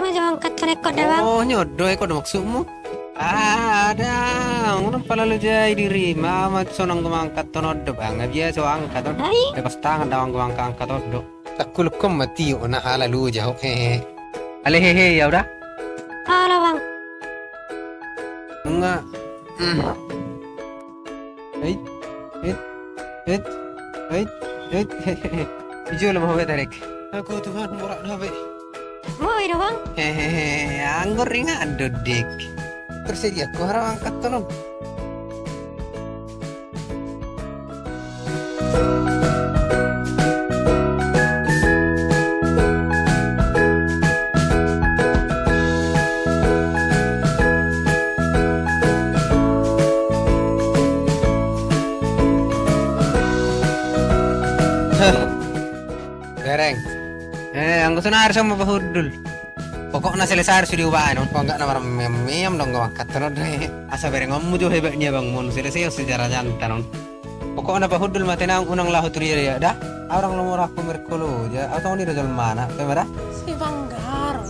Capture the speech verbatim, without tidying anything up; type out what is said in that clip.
Masa angkat hon, ingkon da, Bang? Oh, ingkon do, ingkon do maksudmu? Ah, da, unang palalu jai dirim, ma sonang do mangangkat hon do, Bang. Biasa angkat hon. Ai? Lepas tangan do au angkat hon do. Takkulukkon ma tio na halalu jaho, hehe. Ale hehe, ya udah. Halo, Bang. Nunga. Hmm. Eit, eit, eit, eit, eit, hehehe. Ijo lo mau betarek. Aku Tuhan, morak na be. Mau ido, Bang? Hehehe, anggo ringan do, Dik. Tersedia ku harap angkat tolong. Bereng. Eh, anggo sonari so ma pahundul. Pokokna selesai sude ubaen on, anggo nunga marmeam-meam do anggo angkat on do. Asa berengonmu jo hebat ni abangmu on, selesai on sejarah jantan on. Pokokna pahundul ma tenang, unang laho tu dia dia da. Au ndang lomo ra aku merkolo ja, au songon i do jolmana, pe ma da? Si Banggar.